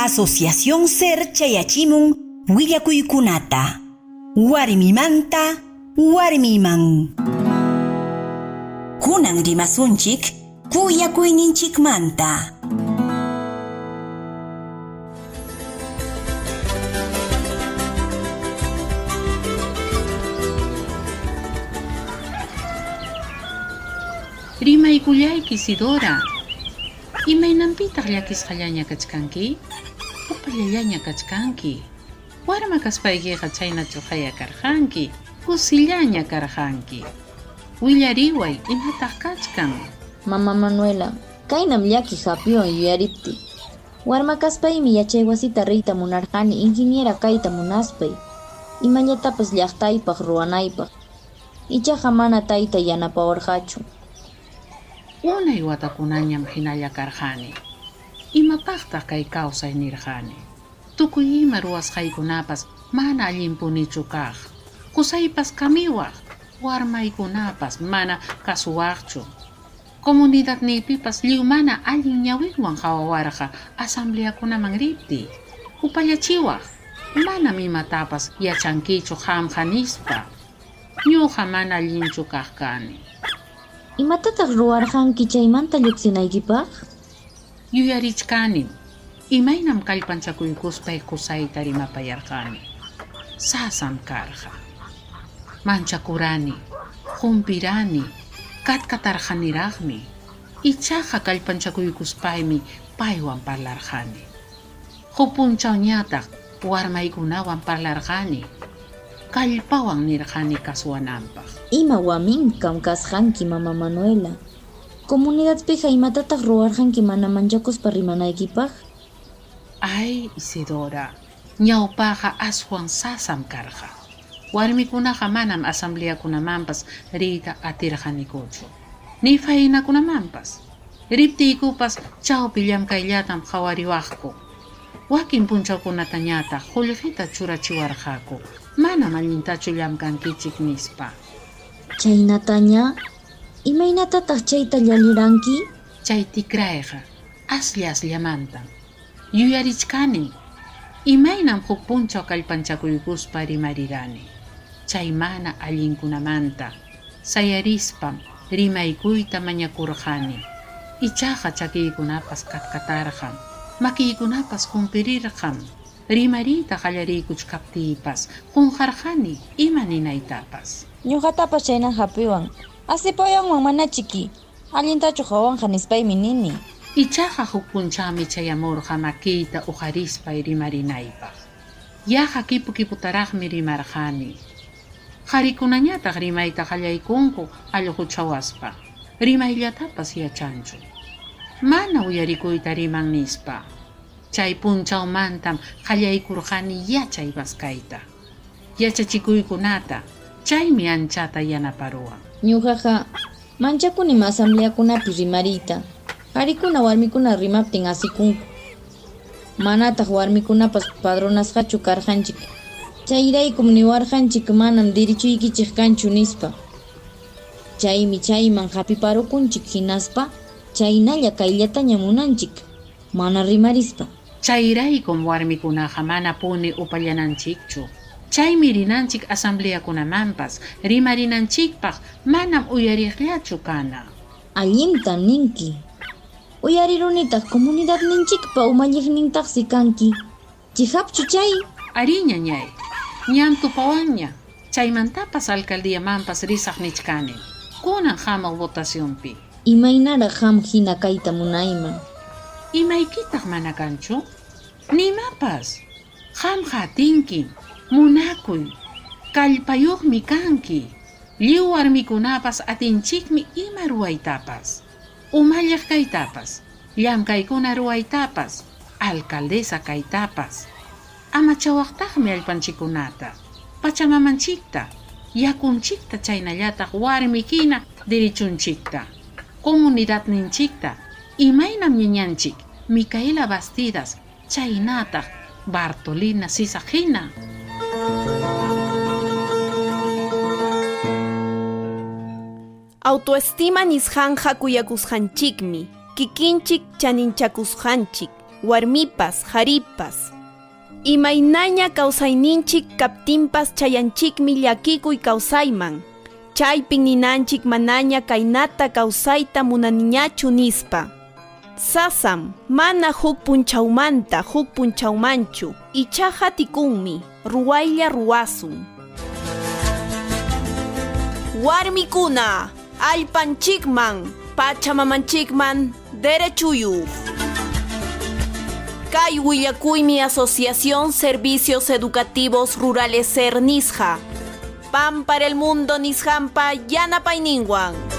Asociación Ser chayachimun willakuykunata. Warmimanta warmiman. Kunan rimasunchik kuyakuyninchikmanta. Rimaykullayki, Isidora. Imaynanpitaq llakisqallaña kachkanki? Upallallaña kachkanki. Warma kaspaykiqa chaynachuqaya karqanki, kusillaña karqanki. Willariway, imataq kachkan? Mama Manuela, kaynam llaki hapiwan yuyariptiy. Warma kaspaymi yachaywasita riyta munarqani ingeniera kayta munaspay, imallatapas llaqtaypaq ruwanaypaq. Ichaqa mana taytay yanapawarqachu. Unay watakunañam hinalla karqani. Imapaqtaq kay kawsay nirqani. Tukuy ima ruwasqaykunapas mana allinpunichu kaq. Qusaypas kamiwaq, warmaykunapas mana kasuwaqchu. Comunidadniypipas lliw mana allin ñawinwan qawawarqa asambleakunaman riptiy. Upallachiwaq, manam imatapas yachankichu qamqa nispa. Ñuqa mana allinchu kaq kani. Imatataq ruwarqanki chaymanta lluqsinaykipaq? Yuyarichkanim, imaynam kallpanchakuykuspay qusayta rimapayarqani. Sasam karqa. Manchakurani, qumpirani, katkatarqaniraqmi. Ichaqa kallpanchakuykuspaymi paywan parlarqani. Huk punchawñataq warmaykunawan parlarqani. Kallpawan nirqani kasuwananpaq. Ima waminkam kasqanki, mama Manuela. Comunidadpiqa imatataq ruwarqanki mana manchakuspa rimanaykipaq? Ay, Isidora, ñawpaqa aswan sasam karqa. Warmikunaqa manam asambleakunamanpas riyta atirqanikuchu, ni faenakunamanpas. Riptiykupas chawpi llamkayllatam qhawariwaqku. Wakin punchawkunatañataq qullqita churachiwarqaku, manam allintachu llamkankichik nispa. Chaynataña, imaynatataq chayta llalliranki? Chay tikrayqa aslla asllamantam. Yuyarichkanim, imaynam huk punchaw kallpanchakuykuspa rimarirani. Chay mana allinkunamanta, sayarispam rimaykuyta mañakurqani. Ichaqa chakiykunapas katkatarqam, makiykunapas qumpirirqam. Rimariyta qallariykuchkaptiypas qunqarqani ima ninaytapas. Ñuqatapas chayna hapiwan. Asipayanman manachiki. Allintachu qawanqa nispaymi nini. Ichaqa huk punchawmi chayamurqa makiyta uqarispay rimarinaypaq. Yaqa kipu kiputaraqmi rimarqani. Qarikunañataq rimayta qallaykunku allquchawaspa. Rimayllatapas yachanchu. Mana uyarikuyta riman nispa. Chay punchawmantam qallaykurqani yachay maskayta. Yachachikuykunata, chaymi anchata yanaparuwan. Ñuqaqa manchakunim asambleakunapi rimariyta. Qarikuna warmikuna rimaptin asikunku. Manataq warmikunapas padronasqachu karqanchik. Chayraykum niwarqanchik manam derechuykichik kanchu nispa. Chaymi chayman hapiparukunchik hinaspa chaynalla kayllataña munanchik, mana rimarispa. Chayraykum warmikunaqa manapuni upallananchikchu. Chaymi rinanchik asambleakunamanpas, rimarinanchikpaq manam uyariqllachu kana. Allintam ninki. Uyarirunitaq comunidadninchikpa umalliqnintaqsi kanki. Chiqapchu chay? Arí, ñañay. Ñam tupawanña. Chaymantapas alcaldiamanpas risaq nichkanim. Kunan hamuq votacionpi. Imaynaraq qam hina kayta munayman. Imaykitaq mana kanchu? Nimapas. Qamqa atinkim. Munakuy. Kallpayuqmi kanki. Lliw warmikunapas atinchikmi ima ruwaytapas. Umalliq kaytapas, llamkaykuna ruwaytapas, alcaldesa kaytapas. Amachawaqtaqmi allpanchikkunata, pachamamanchikta, yakunchikta chaynallataq warmi hina derechunchikta, comunidadninchikta, imaynam ñañanchik Micaela Bastidas chaynataq Bartolina Sisa hina. Autoestima nisqanqa kuyakusqanchikmi, kikinchik chaninchakusqanchik. Warmipas, qaripas. Imaynaña kawsayninchik kaptinpas chayanchikmi llakikuy kawsayman. Chaypin ninanchik manaña kaynata kawsayta munaniñachu nispa. Sasam, mana huk punchawmanta huk punchawmanchu, ichaqa atikunmi, ruwaylla ruwasun. Warmikuna, allpanchikman, pachamamanchikman derechuyuq. Kay willakuymi Asociación Servicios Educativos Rurales SER nisqa. Pan para el Mundo nisqampa yanapayninwan.